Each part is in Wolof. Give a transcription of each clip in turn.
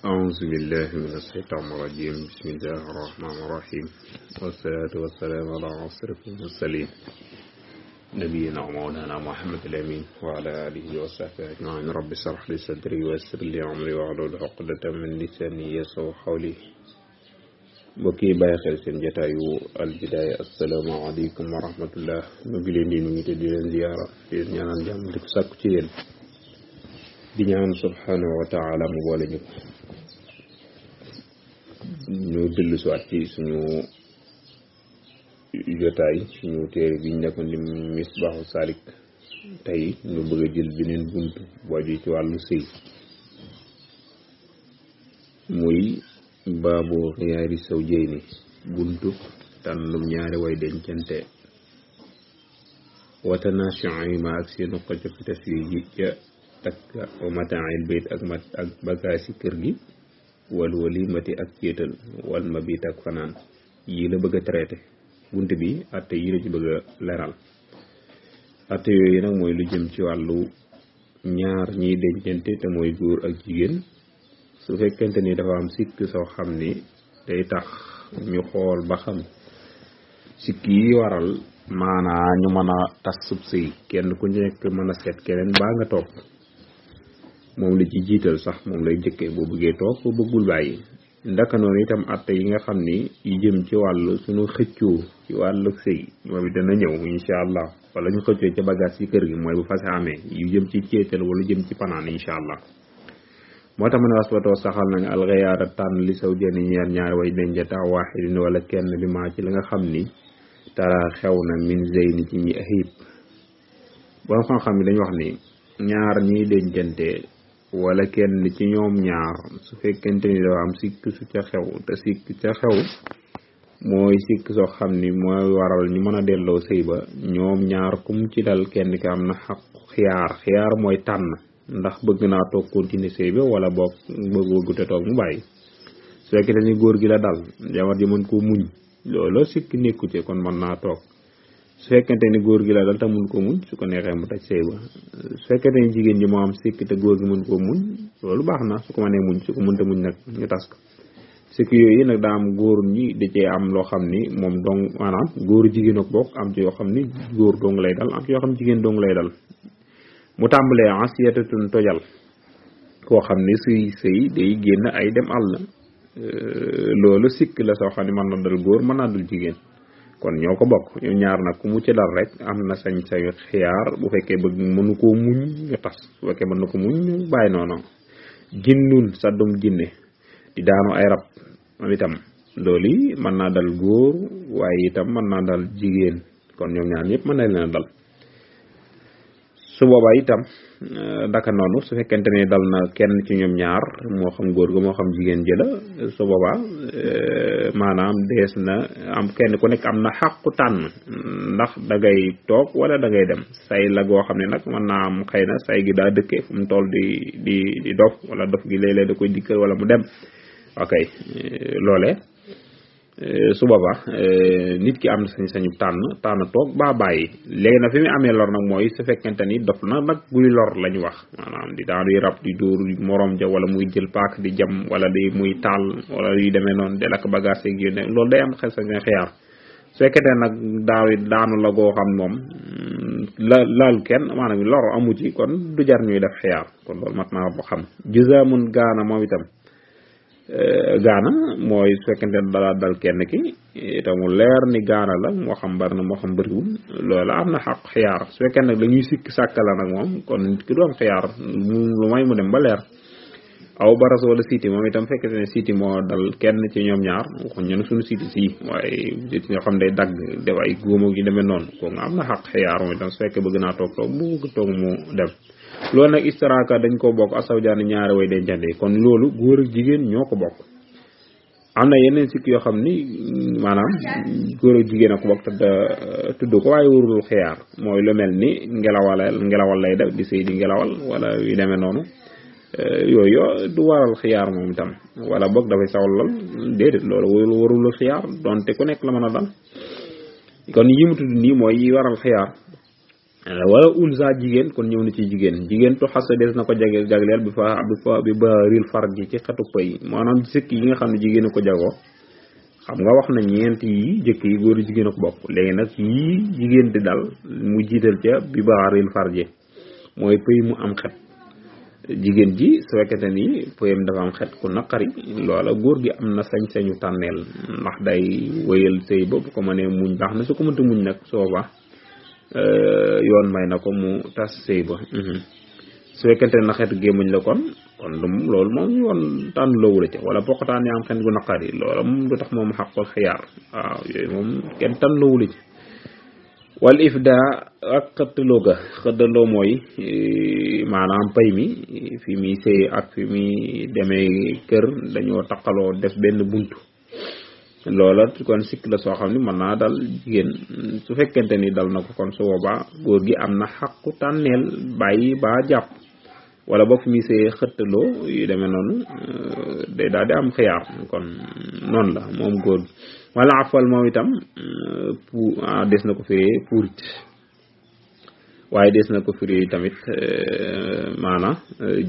أعوذ بالله من الشيطان الرجيم بسم الله الرحمن الرحيم والصلاة والسلام على أشرف المرسلين نبينا ومولانا محمد الأمين وعلى آله وصحبه أجمعين رب اشرح لي صدري ويسر لي أمري واحلل عقدة من لساني يفقهوا قولي بكي باي خير سين جتايو البداية السلام عليكم ورحمة الله ñu ngi leen di nuyu te di leen ziyaara di ñaanal jàmm di ko sàkku ci yéen di ñaan subhanahu wa ta'ala mu boole ñu dellu si waat ci suñu jotaay suñu téere bi ñu nekkoon di Misbaahu Saalik tey ñu bëgg a jël beneen buntu booju ci wàllu sëy muy baabu xiyaari zawjayni buntu tànnum ñaari way dencante wa tanaashu'ihima ak seenu xëcc fi taswiiji ca takk wa mataa'il bayt ak bagaasi kër gi wal walimati ak céetal wal mabit ak fanaan yii la bëgg a traité bunt bi atte yii la ci bëgg a leral atte yooyu nag mooy lu jëm ci wàllu ñaar ñiy dencante te mooy góor ak jigéen su fekkente ni dafa am sikk soo xam ni day tax ñu xool ba xam sikk yi waral maanaa ñu mën a tas sub sëy kenn ku nekk mën a seet keneen baa nga toog moom la ci jiital sax moom lay jëkkee boo bëggee toog boo bëggul bàyyi ndaka noonu itam atte yi nga xam ni yu jëm ci wàllu suñu xëccoo ci wàllu sëy moom it dana ñëw incha allah wala ñu xëccoo ca bagage ci kër gi mooy bu fase amee yu jëm ci céetal wala jëm ci panaan incha allah moo tax ma ne wasbatoo saxal nañu alxiyaara tànn li saw jëni ñaari way dencante waaxidin wala kenn bi maa ci la nga xam ni tara xew na min zeyni ci ñi ahib borom xam-xam yi dañu wax ni ñaar ñiy dencante wala kenn ci ñoom ñaar su fekkente ni dafa am sikk su ca xew te sikk ca xew mooy sikk soo xam ni mooy waral ñu mën a delloo sëy ba ñoom ñaar kum ci dal kenn ki am na xaq xiyaar mooy tànn ndax bëgg naa toog continuer sëy ba wala boog bëggu te toog mu bàyyi su fekkente ni góor gi la dal jabar ji mën koo muñ loolu sikk nekku ci kon mën naa toog su fekkente ni góor gi la dal te mun ko muñ su ko neexee mu taj sëy ba su fekkente ni jigéen ji moo am sikk te góor gi mën koo muñ loolu baax na su ko mënee muñ su ko mënta muñ nag ñu tas ko sikk yooyu nag daa am góor ñi da cee am loo xam ni moom dong maanaam góor jigéen ak bokk am ci yoo xam ni góor dong lay dal am ci yoo xam jigéen dong lay dal mu tàmbalee asiyatatun tojal koo xam ni suy sëy day génn ay dem àll loolu sikk la soo xam ne mën na dal góor mën naa dal jigéen kon ñoo ko bokk ñoom ñaar nag ku mu ci dal rek am na sañ-sañu xiyaar bu fekkee bëgg mënu koo muñ ñu tas bu fekkee mën na ko muñ ñu bàyyi noonu jinnun saddum jinne di daanu ay rab am itam loolu yi mën naa dal góor waaye itam mën naa dal jigéen kon ñoom ñaar ñëpp mën na leen a dal su boobaa itam daka noonu su fekkente ne dal na kenn ci ñoom ñaar moo xam góor ga moo xam jigéen jëla su boobaa maanaam dees na am kenn ku nekk am na xàqu tànn ndax da ngay toog wala da ngay dem say la goo xam ne nag mën naa am xëy na say gi daa dëkkee fu mu toll di dof wala dof gi léeg-léeg da koy dikkal wala mu dem ok loole su boobaa nit ki am na sañ-sañu tànn toog baa bàyyi léegi nag fi mu amee lor nag mooy su fekkente ni dof na nag buy lor lañu wax maanaam di daanuy rab di dóor morom ja wala muy jël paak di jam wala di muy taal wala yu demee noonu de lakk bagage yeeg yu ne loolu day am xel sañ xiyaar su fekkente nag daanu la goo xam moom laal kenn maanaam lor amu ci kon du jar ñuy def xiyaar kon loolu mat naa xam juzaamun gaana moom itam gaana mooy su fekkente ne dal kenn ki te mu leer ni gaana la moo xam bari na moo xam bëriwul loola am na xaq xiyaar su fekkee nag dañuy sikk sàkk la nag moom kon nit ki du am xiyaar lu may mu dem ba leer aw baras wala siiti moom itam fekkente ne siiti moo dal kenn ci ñoom ñaar waxuñ ñu ne suñu siiti si waaye ñoo xam day dagg def ay góomo gi demee noonu ko nga am na xaq xiyaar moom itam su fekkee bëgg naa toog bu bëgg toog mu dem loolu nag istiraka dañ ko bokk asawjaani ñaari way dencante kon loolu góor ak jigéen ñoo ko bokk am na yeneen sikk yoo xam ni maanaam góor ak jigéen a ko bokk te tudd ko waaye warul xiyaar mooy lu mel ni ngelawal lay def di sëy di ngelawal wala yu demee noonu yooyu du waral xiyaar moom itam wala boog dafay sawlal déedéet loolu warul xiyaar donte ku nekk la mën a dal kon yi mu tudd nii mooy yi waral xiyaar wala unsa jigéen kon ñëw na ci jigéen tu xasa des na ko jagleel bi ba ril far ji ci xetu pay maanaam sëkk yi nga xam ne jigéen a ko jagoo xam nga wax na ñeent yi jëkk yi góor jigéen a ko bokk léegi nag yii jigéen di dal mu jiital ca bi ba ril far ji mooy pay mu am xet jigéen ji su fekkente ni payam dafa am xet ku naqari loola góor gi am na sañ-sañu tànneel ndax day wéyal sëy ba bu ko mënee muñ baax na su ko mënta muñ nag sooba yoon may na ko mu tas sëy ba su fekkente na xetu gémmuñ la kon loolu moom yoon tànn loowu la ca wala poqataan yaa am xet gu naqari loola moom du tax moom xaqul xiyaar waaw yooyu moom kenn tànn loowu la ci wal ifda ak xëddaloo mooy maanaam pay mi fi muy sëy ak fi muy demee kër dañoo taqaloo def benn buntu loola kon sikk la soo xam ne mën naa dal jigéen su fekkente ni dal na ko kon su boobaa góor gi am na xaqu tànneel bàyyi ba jàpp wala boog fi muy sëy xëttaloo yu demee noonu day daal di am xiyaar kon noonu la moom góor gi wala afal moom itam des na ko firee puurit waaye des na ko firee tamit maanaam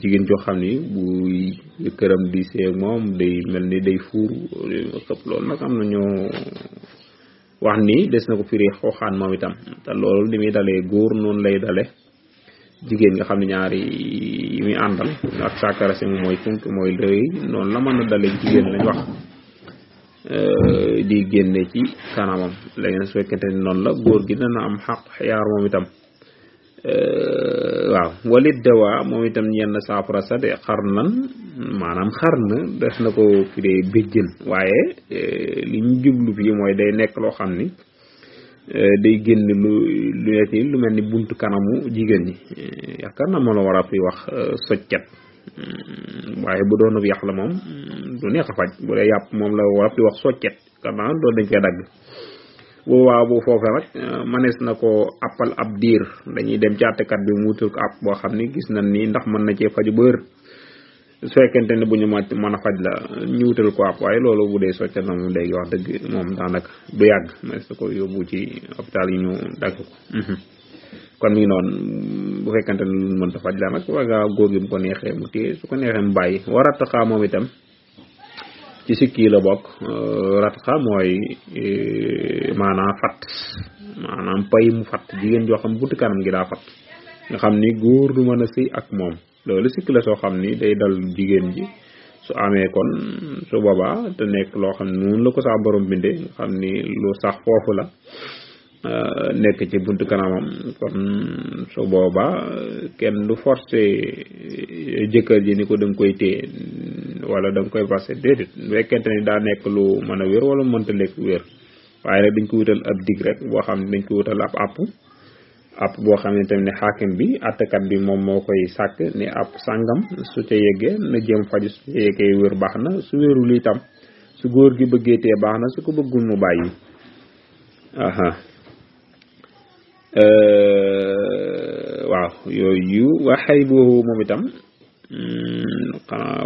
jigéen joo xam ni bu këram di seeg moom day mel ni day fuur xëpp loolu nag am na ñoo wax ni des na ko firee xooxaan moom itam te loolu li muy dalee góor noonu lay dale jigéen nga xam ne ñaari yi muy àndal ak sàkkara si mooy funk mooy lëy noonu la mën a dale jigéen lañ wax di génne ci kanamam léegi nag su fekkente ni noonu la góor gi dana am xaq xiyaar moom itam waaw walit dawa moom itam ñenn saafara sa de xarnan maanaam xarna def na ko firee béjjën waaye li ñu jublu fii mooy day nekk loo xam ni day génn lu nekk lu mel ni buntu kanamu jigéen ñi yaakaar na moo la war a fi wax soccet waaye bu doon yàq la moom du neex a faj bu dee yàpp moom la war a fi wax soccet kanaan doon dañ koy dagg waaw bu foofee nag manees na ko appal ab diir dañuy dem ci àttekat bi mu wutal ko app boo xam ni gis nañ ni ndax mën na cee faju bër su fekkente ne bu ñu mën a faj la ñu wutal ko app waaye loolu bu dee soccet na moom léegi wax dëgg moom daanaka du yàgg manees na ko yóbbu ci hôpital yi ñu dagg ko kon mi ngi noonu bu fekkente ne lu mënta faj la nag waaga góor gi mu ko neexee mu téye su ko neexee mu bàyyi warata xaa moom itam ci sikki la bokk ratxa mooy maanaam fat maanaam pay mu fat jigéen joo xam buntu kanam gi daa fat nga xam ni góor du mën a sëy ak moom loolu sikk la soo xam ni day dal jigéen ji su amee kon su boobaa te nekk loo xam ne noonu la ko sax borom bindee nga xam ni lu sax foofu la nekk ci buntu kanamam kon su boobaa kenn du forcé jëkkër ji ni ko da nga koy téye wala da nga koy passé déedéet bu fekkente ni daa nekk lu mën a wér wala mënta lekk wér waaye nag dañ ko wutal ab dig rek boo xam ne dañ ko wutal ab app boo xam ne tamit ne xaakim bi attekat bi moom moo koy sàkk ni ab sàngam su ca yeggee na jëm faju su ca yeggee wér baax na su wérul itam su góor gi bëggee tee baax na su ko bëggul mu bàyyi waaw yooyu waxay boobu moom itam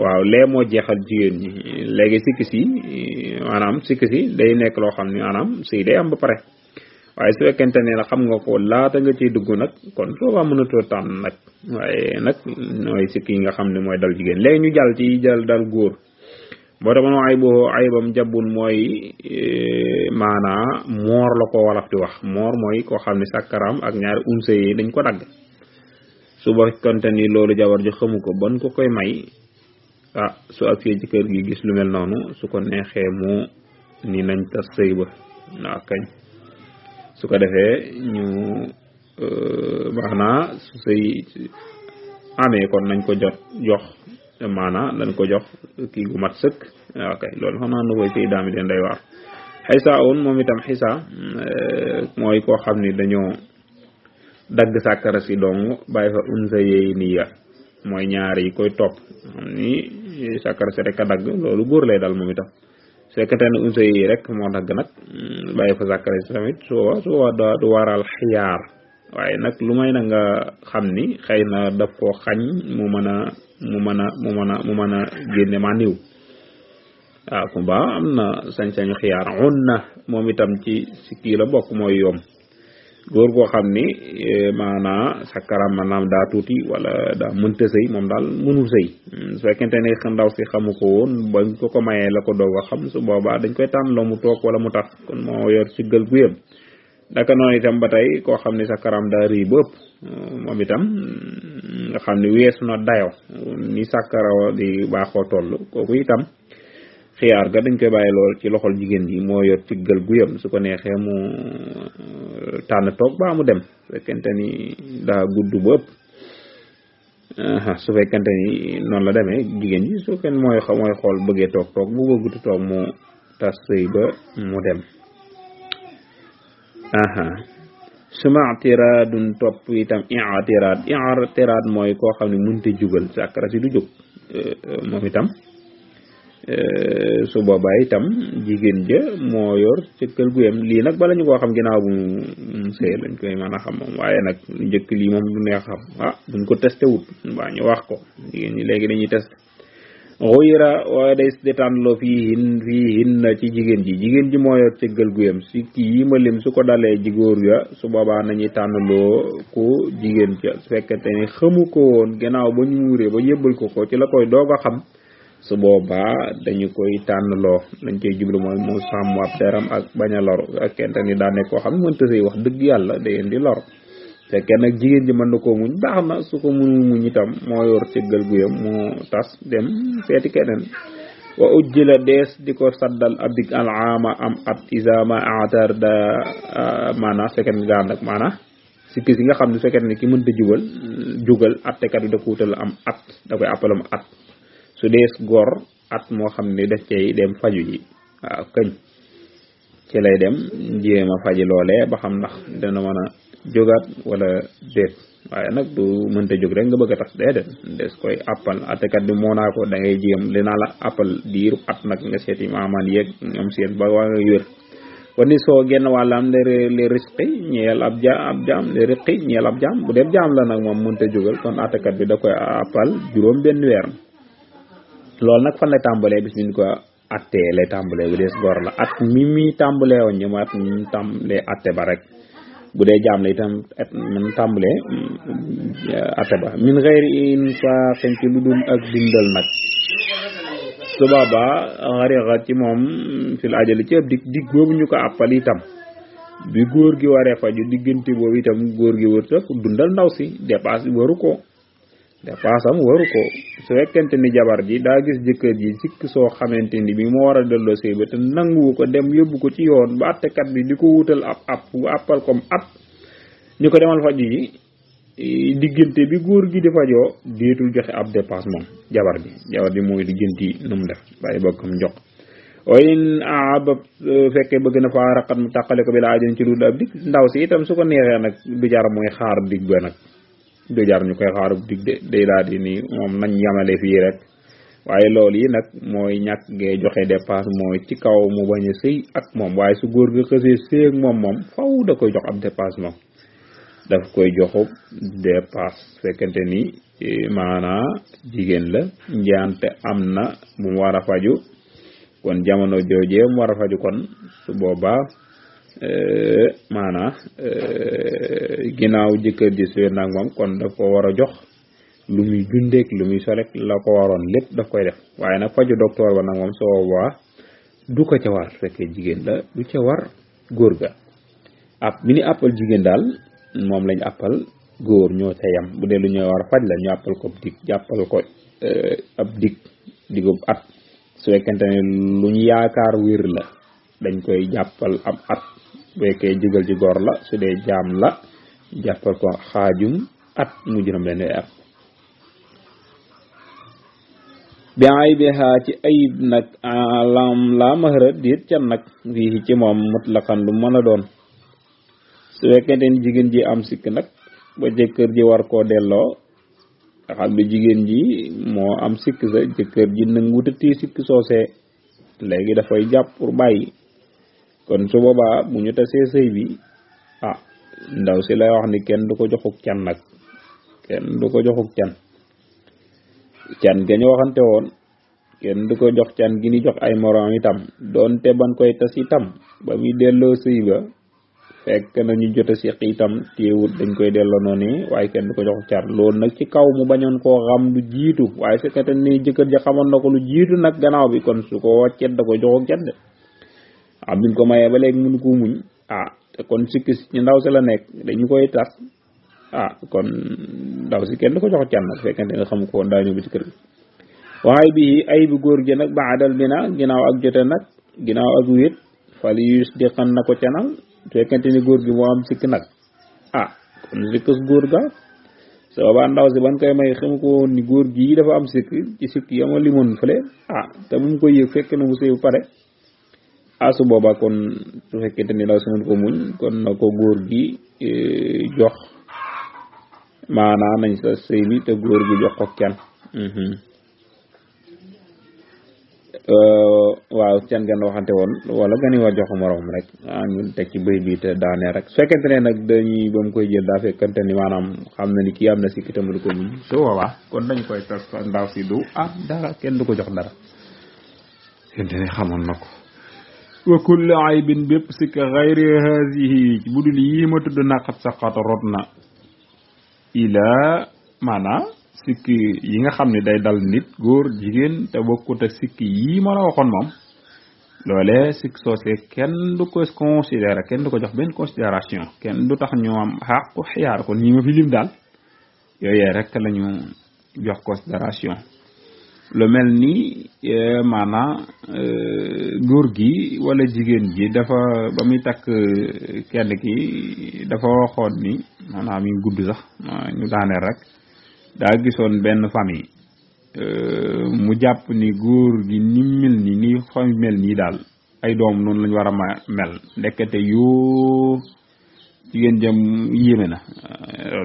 waaw lee moo jeexal jigéen ñi léegi sikki si maanaam sikki si day nekk loo xam ne maanaam sëy day am ba pare waaye su fekkente ne xam nga ko laata nga ciy dugg nag kon soobaa mënatoo tànn nag waaye nag mooy sikki yi nga xam ne mooy dal jigéen léegi ñu jàll ci dal góor boo tax man ay boo ayibam jabun mooy maanaa moor la ko wolof di wax moor mooy koo xam ne sàkkaraam ak ñaari unse yi dañ ko dagg su fekkente ni loolu jabar ji xamu ko ban ko koy may su agsee ci kër gi gis lu mel noonu su ko neexee mu ni nañ tas sëy ba waaw kañ su ko defee ñu baax naa su sëy amee kon nañ ko jox maanaam dañ ko jox kii gu mat sëkk ok loolu xam naa nu koy sëy daami den day waar xaysa on moom itam xisa mooy koo xam ni dañoo dagg sàkkara si dong bàyyi fa unsa yeey niya mooy ñaar yi koy topp xam ni sàkkara si rek a dagg loolu góor lay dal moom itam su fekkente ne unsa yeey rek moo dagg nag bàyyi fa sàkkara si tamit soo du waral xiyaar waaye nag lu may na nga xam ni xëy na daf koo xañ mu mën a génne ma niw waaw kumba am na sañ-sañu xiyaar on na moom itam ci kii la bokk mooy yom góor goo xam ni maanaa sakaram maanaam daa tuuti wala daa mënta sëy moom daal mënul sëy su fekkente ne ndaw si xamu ko woon bañ ko mayee la ko doog a xam su boobaa dañ koy tànn loo mu toog wala mu tax kon moo yor ci gël gu yëm daka noonu itam ba tey koo xam ne sakaram daa rëy ba ëpp moom itam nga xam ne weesu na dayo ni sakaraw di baaxoo toll kooku itam xiyaar ga dañ koy bàyyi lool ci loxol jigéen ji moo yor ci gël gu yëm su ko neexee mu tànn toog baa mu dem su fekkente ni daa gudd ba ëpp su fekkente ni noonu la demee jigéen ji su fekkee mooy xool bëggee toog bu bëggutu toog mu tas sëy ba mu dem suma i'tiraadun topp itam i'tiraad mooy koo xam ne mënta jugal sàkkara si du jóg moom itam su boobaa itam jigéen ja moo yor cëkkal gu yem lii nag bala ñu koo xam ginnaaw bu mu sëy lañ koy mën a xam moom waaye nag lu njëkk lii moom du neex xam buñ ko testé wut waa ñu wax ko jigéen ñi léegi dañuy testé xuyra waaye day de tànnloo fii hin na ci jigéen ji moo yor cëggal gu yem si kii yi ma lim su ko dalee ji góor ga su boobaa nañuy tànnloo ko jigéen ca su fekkente ni xamu ko woon gannaaw ba ñu muuree ba yëbbal ko ci la koy doog a xam su boobaa dañu koy tànnloo lañ koy jublu mooy mu sàmm ab deram ak bañ a lor ak kente ni daa nekk koo xam ne mënta sëy wax dëgg yàlla da leen di lor fekkee nag jigéen ji mën na koo muñ baax na su ko mënul muñ itam moo yor cëggal gu yam mu tas dem seeti keneen wa ujjila dees di ko saddal abdik alama am at isama atar da maana fekkee ni gaan nag maana sikki si nga xam ne fekkee ni ki mënta jugal attekat bi da ko wutal am at da koy appalam at su dees gor at moo xam ne daf cay dem faju ji waaw këñ ci lay dem jéem a faji loolee ba xam ndax dana mën a jógaat wala déet waaye nag du mënta jóg rek nga bëgg a tax déedéet des koy appal attekat bi moo naa ko da ngay jéem dinaa la appal diiru at nag nga seeti maamaan yeeg ñoom seen ba waa nga wér kon ni soo genn wàllam le risqi ñeel ab jaam le risqi ñeel ab jaam bu dee jaam la nag moom mënta jógal kon attekat bi da koy appal juróom benn weer loolu nag fan lay tàmbalee bis ñu ko attee lay tàmbalee bu dees gor la at mi tàmbalee woon ñu ma at mi tàmbalee atte ba rek bu dee jaam la itam at man tàmbalee atte ba min xëyri infaqin ci lu dul ak dundal nag su boobaa xarixa ci moom fil ajali ci ab dig boobu ñu ko àppal itam bi góor gi waree faju diggante boobu itam góor gi wër sax dundal ndaw si dépasse waru ko dépassam waru ko su fekkente ni jabar ji daa gis jëkkër ji sikk soo xamante ni bi moo war a delloo sëy ba te nanguwu ko dem yóbbu ko ci yoon ba attekat bi di ko wutal ab bu appal comme at ñu ko demal faju ji diggante bi góor gi di fajoo déetul joxe ab dépasse moom jabar ji mooy diggante nu mu def bàyyi bokkam jox wayn ba fekkee bëgg na faa raqat mu tàqale ko bi la ajoon ci lu ab dig ndaw si itam su ko neexee nag du jar mooy xaar dig ba nag du jar ñu koy xaarub dig de day daal di ni moom nañ yamale fii rek waaye loolu yi nag mooy ñàkk gee joxe dépasse mooy ci kaw mu bañ a sëy ak moom waaye su góor ga xësee sëy ak moom faw da koy jox ab dépasse moom daf koy joxub dépasse fekkente ni maanaa jigéen la njaante am na bu mu war a faju kon jamono joojee mu war a faju kon su boobaa maanaa ginnaaw jëkkër ji suy nag moom kon daf ko war a jox lu muy dundeek lu muy solek la ko waroon lépp daf koy def waaye nag faju docteur ba nag moom soo boobaa du ko ca war fekkee jigéen la du ca war góor ga bi ni àppal jigéen daal moom lañ àppal góor ñoo ca yam bu dee lu ñuy war a faj la ñu àppal ko dig jàppal ko ab digub at su fekkente ne lu ñu yaakaar wér la dañ koy jàppal ab at bu fekkee jógal ci góor la su dee jaam la jàppal ko xaajum at mu juróom benn at bi ay bi xaa ci ayib nag la mahra diit can nag fii ci moom mutlaqan lu mën a doon su fekkente ni jigéen ji am sikk nag ba jëkkër ji war koo delloo nga xam ne jigéen ji moo am sikk sa jëkkër ji nanguwut a téye sikk soosee léegi dafay jàpp pour bàyyi kon su boobaa bu ñu tasee sëy bi ndaw si lay wax ni kenn du ko joxuk can nag kenn du ko joxuk can ga ñu waxante woon kenn du ko jox can gi ni jox ay moroom itam doonte ban koy tas itam ba muy delloo sëy ba fekk na ñu jot a seq itam teewut dañ koy delloo noonu waaye kenn du ko jox car loolu nag ci kaw mu bañoon koo xam lu jiitu waaye fekkente ni jëkkër ja xamoon na ko lu jiitu nag gannaaw bi kon su ko cet da ko jox ak de am biñ ko mayee ba léegi mënu ko muñ te kon sikki ci ndaw si la nekk dañu koy tas kon ndaw si kenn du ko jox can nag fekkente nga xamu ko woon daa ñëw bi ci kër gi waaye bi ay bi góor gi nag baadal bi na ginnaaw ak jote nag ginnaaw ak wéet fali yus di xan na ko canal fekkente ni góor gi moo am sikk nag kon sikkas góor ga sa boobaa ndaw si ban koy may xamu ko woon ni góor gi dafa am sikk ci sikk yama limoon fële te bu mu koy yëg fekk na mu sëy bu pare su boobaa kon su fekkente ni ndaw si mën ko muñ kon na ko góor gi jox maanaam nañ sa sëy bi te góor gi jox ko can waaw can gan waxante woon wala gani war jox morom rek ñu teg ci bëy bi te daane rek su fekkente ne nag dañuy ba mu koy jël daa fekkante ni maanaam xam na ni kii am na sikki te mënu ko muñ su boobaa kon dañ koy tas ndaw si du dara kenn du ko jox dara fekkente ne xamoon na ko wa kulli aybin bépp sikk xayri hazihi bu dul yii ma tudd naqat saqata rot na ilaa maanaam sikk yi nga xam ne day dal nit góor jigéen te bokkut ak sikk yii ma la waxoon moom loolee sikk soosee kenn du ko considéré kenn du ko jox benn considération kenn du tax ñu am xàqu xiyaar kon ñi ma fi lim daal yooyee rek la ñu jox considération lu mel ni maanaam góor gi wala jigéen ji dafa ba muy takk kenn ki dafa waxoon ni maanaam mi gudd sax ñu daaneel rek daa gisoon benn famille mu jàpp ni góor gi ni mel ni ni famille mel nii daal ay doom noonu lañu war a mel ndekete yoo jigéen jëm yéeme na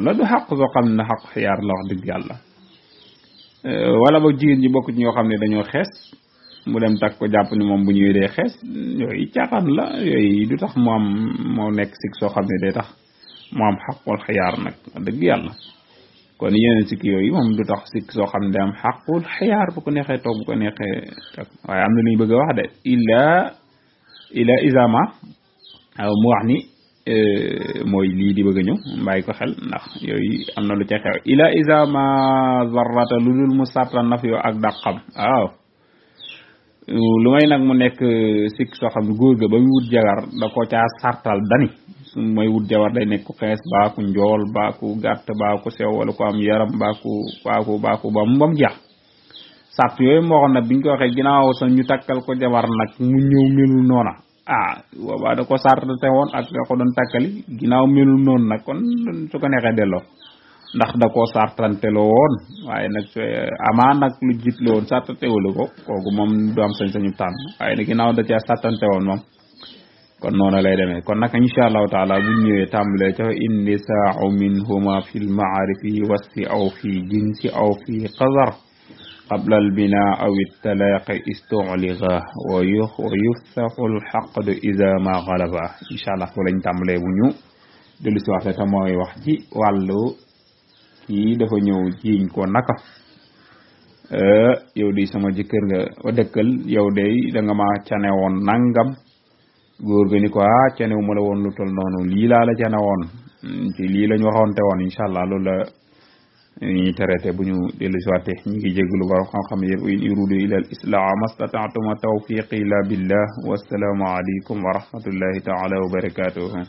la du xaq soo xam ne xaq xiyaar la wax dëgg yàlla wala ba jigéen ji bokk ci ñoo xam ne dañoo xees mu dem takk ko jàpp ni moom bu ñëwee dee xees yooyu caaxaan la yooyu du tax mu am moo nekk sikk soo xam ne day tax mu am xaqul xiyaar nag dëgg yàlla kon yeneen sikk yooyu moom du tax sikk soo xam ne day am xaqul xiyaar bu ko neexee toog bu ko neexee toog waaye am na lu ñu bëgg a wax de ila isama mu wax ni mooy lii di bëgg a ñëw bàyyi ko xel ndax yooyu am na lu ca xew ila isama zarrata lu dul mu sarta naf yoo ak dàqam waaw lu may nag mu nekk sikk soo xam ne góor ga ba mu wut jabar da ko caa sartal dani su may wut jabar day nekk ku xees baa ku njool baa ku gàtt baa ku sew wala ku am yaram baa ku ba mu jeex sart yooyu moo xam nag biñ ko waxee ginnaaw sa ñu takkal ko jabar nag mu ñëw melul noona boobaa da ko sartate woon ak da ko doon takkali ginnaaw melul noonu nag kon su ko neexee delloo ndax da koo sartanteloo woon waaye nag amaa nag lu jiitle woon sartantewulu ko kooku moom du am sañ-sañu tànn waaye nag ginnaaw da cee sartante woon moom kon noonu lay demee kon nag insha allahu taala buñ ñëwee tàmbalee ca inni saa'u minhuma fi lmaarifi wasfi aw fi jinsi aw fi qadar qabla albina aw ittalaaqi istu'liga wa yufsaxu alxaqdu ida ma galaba insha allah foo lañ tàmbalee bu ñu dellu si waxte te mooy wax ci wàllu kii dafa ñëw jiiñ ko naka yow di sama jëkkër nga dëkkal yow day da nga ma cane woon nangam góor ga ni ko canewu ma la woon lu tol noonu lii laa la cane woon ci lii lañ waxoonte woon insha allah loolu la ñuy traité bu ñu dellu si waate ñu ngi jégalu borom xam-xam yëpp in uridu ila al islam mastata'tu ma tawfiqi illa billah wassalaamu alaykum wa rahmatullahi ta'ala wa barakatuhu